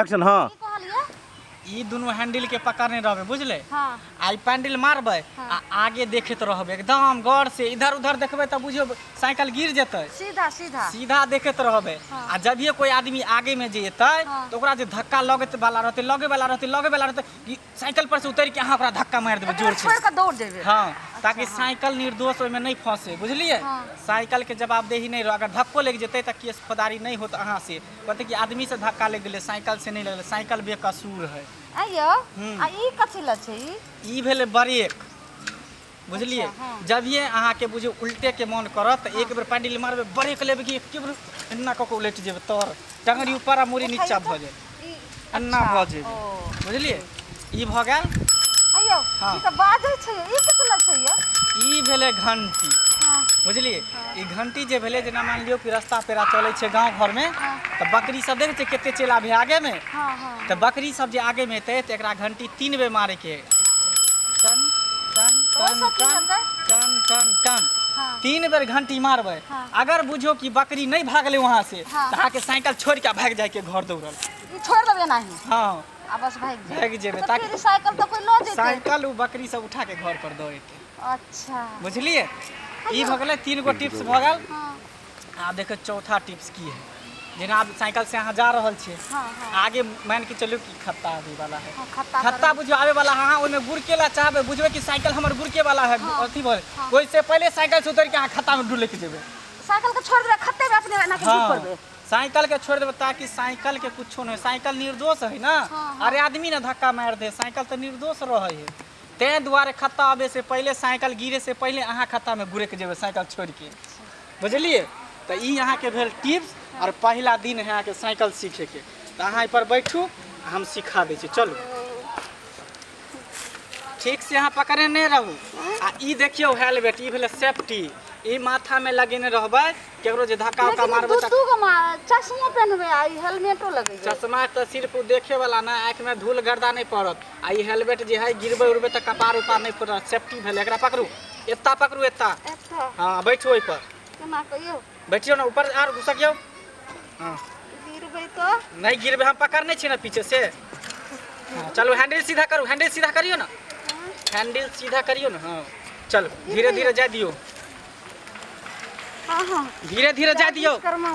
Action. हाँ। की कहलियै? ई दुनू हैंडल के पकड़ने रहबै, बुझले? हाँ। आ ई पैंडल मारबै आ आगे देखैत रहबै एकदम गौर से। इधर उधर देखबै तऽ बुझियौ साइकिल गिर जेतै। सीधा सीधा। सीधा देखैत रहबै। हाँ। आ जभिए कोई आदमी आगे में जे एतै हाँ। तऽ ओकरा जे धक्का लगैत वाला रहतै, लगे वाला रहतै, लगे वाला रहतै कि साइकिल पर से उतरि के अहाँ ओकरा धक्का मारि देबै जोर से। छोड़ के दौड़ जेबै। हाँ, ताकि साइकिल निर्दोष ओहिमे नहि फंसे, बुझलियै? हाँ। साइकिल के जवाबदेही नहि रह। अगर धक्को लागि जेतै तऽ केस फौजदारी नहि होत अहाँ से। कहतै कि आदमी से धक्का लागि गेलै, साइकिल से नहि लगलै, साइकिल बेकसूर है। आइयो। हम्म। आ ई कथी लए छै ई? ई भेलै ब्रेक, बुझलियै? अच्छा, हाँ। जभिए अहाँके बुझियौ उल्टे के मन करत तऽ एक बेर पैडिल मारबै, ब्रेक लेबै कि एके बेर एना कऽ कऽ उलटि जेबै, तर टंगरी ऊपर आ मूड़ी नीचा भऽ जायत। ई एना अच्छा, भऽ जेबै। ओ। बुझलियै? ई भऽ गेल। आइयो। हाँ। ई तऽ बाजै छै। ई कथी लए छै यौ? ई भेलै घंटी। हाँ। बुझलियै? ई घंटी जे भेलै, जेना मानि लियौ कि रास्ता पेरा चलै छै गाँव घरमे हाँ। तऽ बकरी सब देखै छै कते चलि आबै आगेमे। हाँ हाँ तऽ बकरी सब जे आगेमे एतै तऽ एकरा घंटी 3 बेर मारैके है, टन टन तऽ टन ओहिसँ की टन हेतै? टन टन टन। हाँ। 3 बेर घंटी मारबै। हाँ। अगर बुझियौ कि बकरी नहि भागलै वहाँ से हाँ। तऽ अहाँके साइकिल छोड़ि कऽ भागि जाइके घर दौड़ल। ई छोड़ि देबै एनाही? हाँ। आ बस भागि जेबै। भागि जेबै। तऽ ताकि फिर साइकिल तऽ कोइ लऽ जेतै। साइकिल ओ बकरी सब उठा के घर पर दऽ एतै। अच्छा। बुझलियै? ई भऽ गेलै 3 गो टिप्स भऽ गेल। हाँ। आब देखियौ चौथा टिप्स की है। जेना आब साइकिल से अहाँ जा रहल छियै, हाँ हाँ आगे मान के चलू कि खत्ता आबे वाला है। हाँ, खत्ता। खत्ता बुझियौ आबे वाला है, अहाँ ओहिमे गुड़के ला चाहबै, बुझबै कि साइकिल हमर गुड़के वाला है। हाँ। अथी भऽ हाँ। ओहिसे पहिले साइकिल से उतरि के अहाँ खत्ता में डुलकि जेबै। साइकिल के छोड़ देबै खत्ते में अपने एना के हाँ। गिर पड़बै? साइकिल के छोड़ देबै ताकि साइकिल के कुछो नहि, साइकिल निर्दोष है ना। हाँ, हाँ। अरे आदमी ने धक्का मारि दे, साइकिल तऽ निर्दोष रहै है। ताहि दुआरे खत्ता आबे से पहिले, साइकिल गिरे से पहिले अहाँ खत्ता में गुड़कि जेबै साइकिल छोड़ि के, बुझलियै? तऽ ई अहाँके भेल टिप्स। आओर पहिला दिन है अहाँके साइकिल सीखेके, तऽ अहाँ एहिपर बैठू, हम सिखा दै छी। चलू, ठीक से अहाँ पकड़ने नहि रहू। आ ई देखियौ हेलमेट, ई भेलै सेफ्टी। ई माथामे लगेने रहबै, केकरो जे धक्का उक्का लेकिन मारबै दू तऽ दू गो चश्मो पेन्हबै आ ई हेलमेटो लगेबै। चश्मा तऽ सिर्फ ओ देखे वाला ना, आँखिमे धूल गर्दा नहि पड़त। आ ई हेलमेट जे है, गिरबै उड़बै तऽ कपार उपार नहि फूटत, सेफ्टी भेलै। एकरा पकड़ू, एत्ता पकड़ू, एत्ता। एतऽ? हाँ, बैठू ओहिपर। केना कहियौ? बैठियौ ने ऊपर आर घुसकियौ। हाँ। गिरबै तऽ? नहि गिरबै, हम पकड़ने छी ने पीछे से। हाँ, चलू, हैंडल सीधा करू, हैंडल सीधा करियौ ने, हैंडल सीधा करियौ ने। हाँ, चलू, धीरे धीरे जाय दियौ। हाँ हाँ धीरे धीरे जाय दियौ। कर्मा।